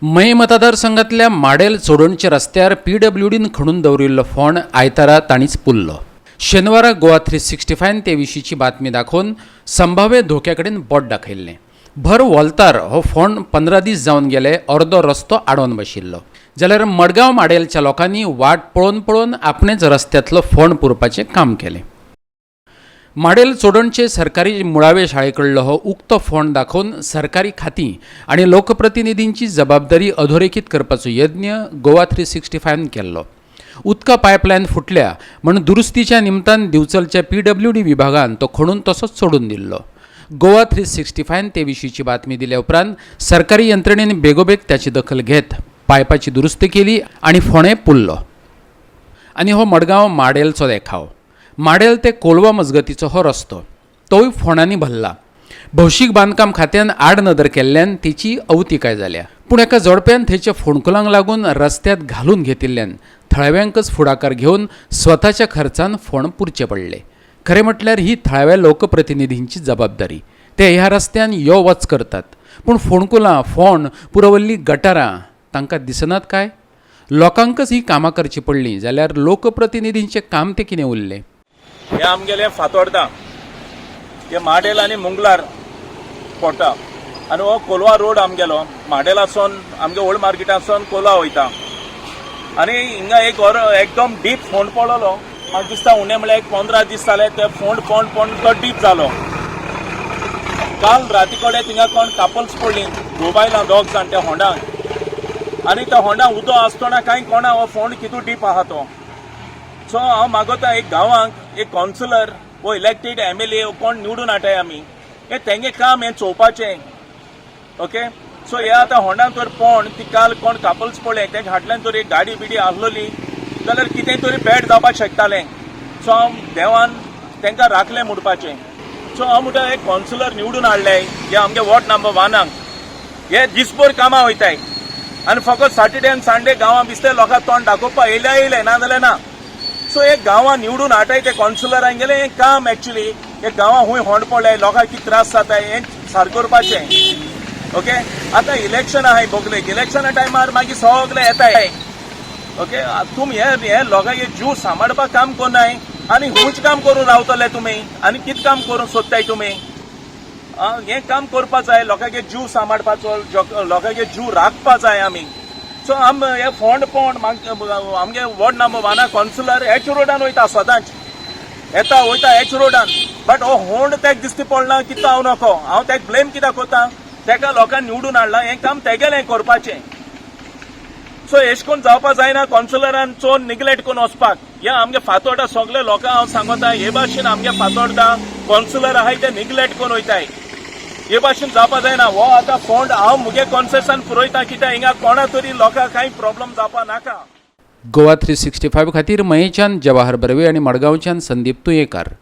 मये मतदारसंघातल्या माडेल चोडणच्या रस्त्यार पीडब्ल्यूडीन खणून दवरिल्लो फोंड आयतारा तांणीच पुरलो. शेनवारा गोवा 365 ते विशींची बातमी दाखोवन संभाव्य धोक्या कडेन बोट दाखयल्लें. भर वोल्तार हो फोंड 15 दीस जावन गेले अर्दो रस्तो आडोवन बशिल्लो, जाल्यार मडगांव माडेलच्या लोकांनी वाट पळोवन पळोवन आपणेच रस्त्यांतलो फोंड पुरपाचें काम केलें. माडेल चोडणचे सरकारी मुळावे शाळे कडलो हो उक्तो फोंड दाखोवन सरकारी खातीं आनी लोकप्रतिनिधींची जबाबदारी अधोरेखीत करपाचो यत्न गोवा 365न केल्लो. उदका पायपलायन फुटल्या म्हण दुरुस्तीच्या निमतान दिवचलच्या पीडब्ल्यूडी विभागान तो खणून तसोच सोडून दिल्लो. गोवा 365न ते विशींची बातमी दिल्या उपरांत सरकारी यंत्रणेन बेगोबेग त्याची दखल घेत पायपाची दुरुस्ती केली आनी फोंडें पुरलो. आनी हो मडगांव माडेलचो देखाव. माडेल ते कोलवा मजगतीचो हो रस्तो, तोय फोंडांनी भरला. भौशीक बांदकाम खात्यान आडनदर केल्ल्यान तेची अवतिकाय जाल्या. पूण एका जोडप्यान थंयच्या फोंडकुलांक लागून रस्त्यांत घालून घेतिल्ल्यान थळाव्यांकच फुडाकार घेवन स्वताच्या खर्चान फोंड पुरचे पडले. खरें म्हटल्यार ही थळाव्या लोकप्रतिनिधींची जबाबदारी. ते ह्या रस्त्यान यो वच करतात, पूण फोंडकुलां, फोंड पुरवल्लीं गटारां तांकां दिसनात काय? लोकांकच ही कामां करचीं पडलीं जाल्यार लोकप्रतिनिधींचें काम तें कितें उरलें? हे आमगेले फातोर्डा, हे माडेल आनी मुंगलार पडटा आनी हो कोलवा रोड आमगेलो माडेलासून, आमगे ओल्ड मार्केटासून कोलवा वयता आनी हिंगा एक और एकदम डीप फोंड पडलेलो. म्हाका दिसता उणें म्हळ्यार एक 15 दीस जाले ते फोंड फोंड फोंड तो डीप जालो. काल राती कडेन थिंगा कोण कापल्स पडली, घोव बायलां दोग जाण त्या होंडांक आनी त्या होंडांक उदक आसतना कांय कोणा हो फोंड कितू डीप आहा तो. सो हांव मागोता, एक गांवांक एक कावन्सिलर वो इलेक्टेड एमएलए कोण निवडून हाडटाय आमी, हे तेंगे काम हें चोवपाचें. ओके, सो हे आतां होंडान तर पोण ती काल कोण कापल्स पडलें, तेंच्या फाटल्यान तर एक गाडी बिडी आसलोली जाल्यार कितें तरी बॅड जावपाक शकतालें. सो हांव देवान तेंकां राखलें म्हणपाचें. सो हांव म्हणटा, एक कावन्सिलर निवडून हाडले हे आमगे वॉर्ड नंबर 1आंक, हे दिसभर कामां वयताय आनी फकत सॅटर्डे आनी संडे गांवां बिस्ते लोकांक तोंड दाखोवपाक येयले येयले, ना जाल्यार ना. सो हे गांवां निवडून हाडटाय ते कावन्सिलरांक गेले हें काम एक्चुली हे गांवां खूंय होंड पडले, लोकांक कितें त्रास जाता हें सारकें करपाचें. ओके, आतां इलेक्शन आहाय बोगलेक, इलेक्शना टायमार मागीर सगळे येताय. ओके, तुमी हे हे लोकांचे जीव सांबाळपाक काम करनाय आनी खूंयच काम करून रावतले तुमी आनी कितें काम करूंक सोदताय तुमी? हें काम करपा जाय, लोकांचे जीव सांबाळपाचो, लोकांचे जीव राखपा जाय आमी. सो आम हे फोंड पोंड आमगे वॉर्ड नंबर 1आ कावन्सिलर हेच रोडान वयता, सदांच येता वयता हेच रोडान, बट हो होंड तेक दिसती पडना कितें हांव नको. हांव तेक ब्लेम कित्याक करता? तेका लोकांनी निवडून हाडला, हें काम तेगेलें करपाचें. सो एश कोन जावपा जायना, कावन्सिलरान चोन निग्लेक्ट करून वचपाक. हे आमगे फातोर्डा सगळे लोकांक हांव सांगता, हे भाशेन आमगे फातोर्डा कावन्सिलर आहाय ते निग्लेक्ट करून वयताय, हे भाशेन जावपा जायना. हो आतां फोंड हांव मुगे कॉन्सेशन पुरयता, कित्याक हिंगा कोणा तरी लोकांक कांय प्रॉब्लम जावपा नाका. गोवा 365 खातीर मयेच्यान जवाहर बर्वे आनी मडगांवच्यान संदीप तुयेकार.